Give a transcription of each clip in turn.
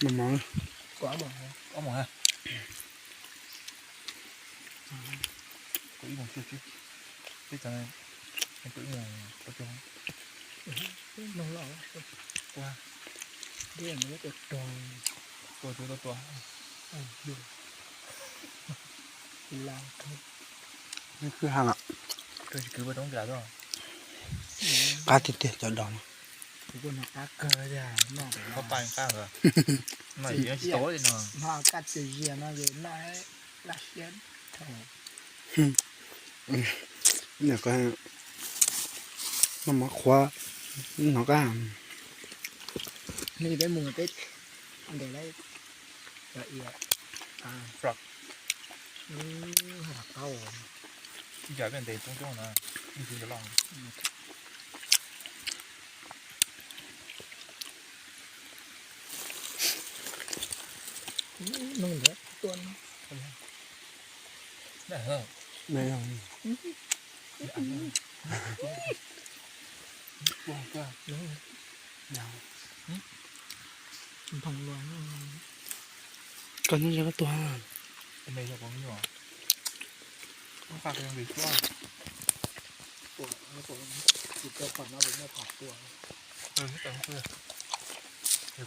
Mos mos. Ob moos ha. Kuv ib moos xwb, peb cov, kuv ib moos tua cog. Tua, tua, tua, tua, tua. Kwv ha, qab tiag tiag cov dos no. Qab kawg, no tsis tau li no. Noj kab txias zias no es noj laj siab. Noj, noj mov qhuav, noj kab. Peb mus peb ntes lawm. Ib yam peb ntes coob coob na, ib ntsis los. Koj nyob ze koj tuag.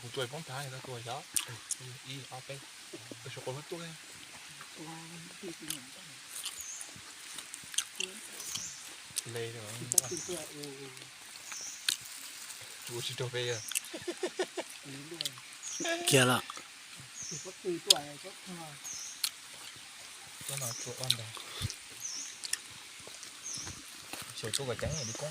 Kuv tua poob thav, tau tua xyov, ib ob peb, tau xyov quas lub tuaj. Le, tsis raug peb kiag lawm. Xyov tuaj kom ceev li koob.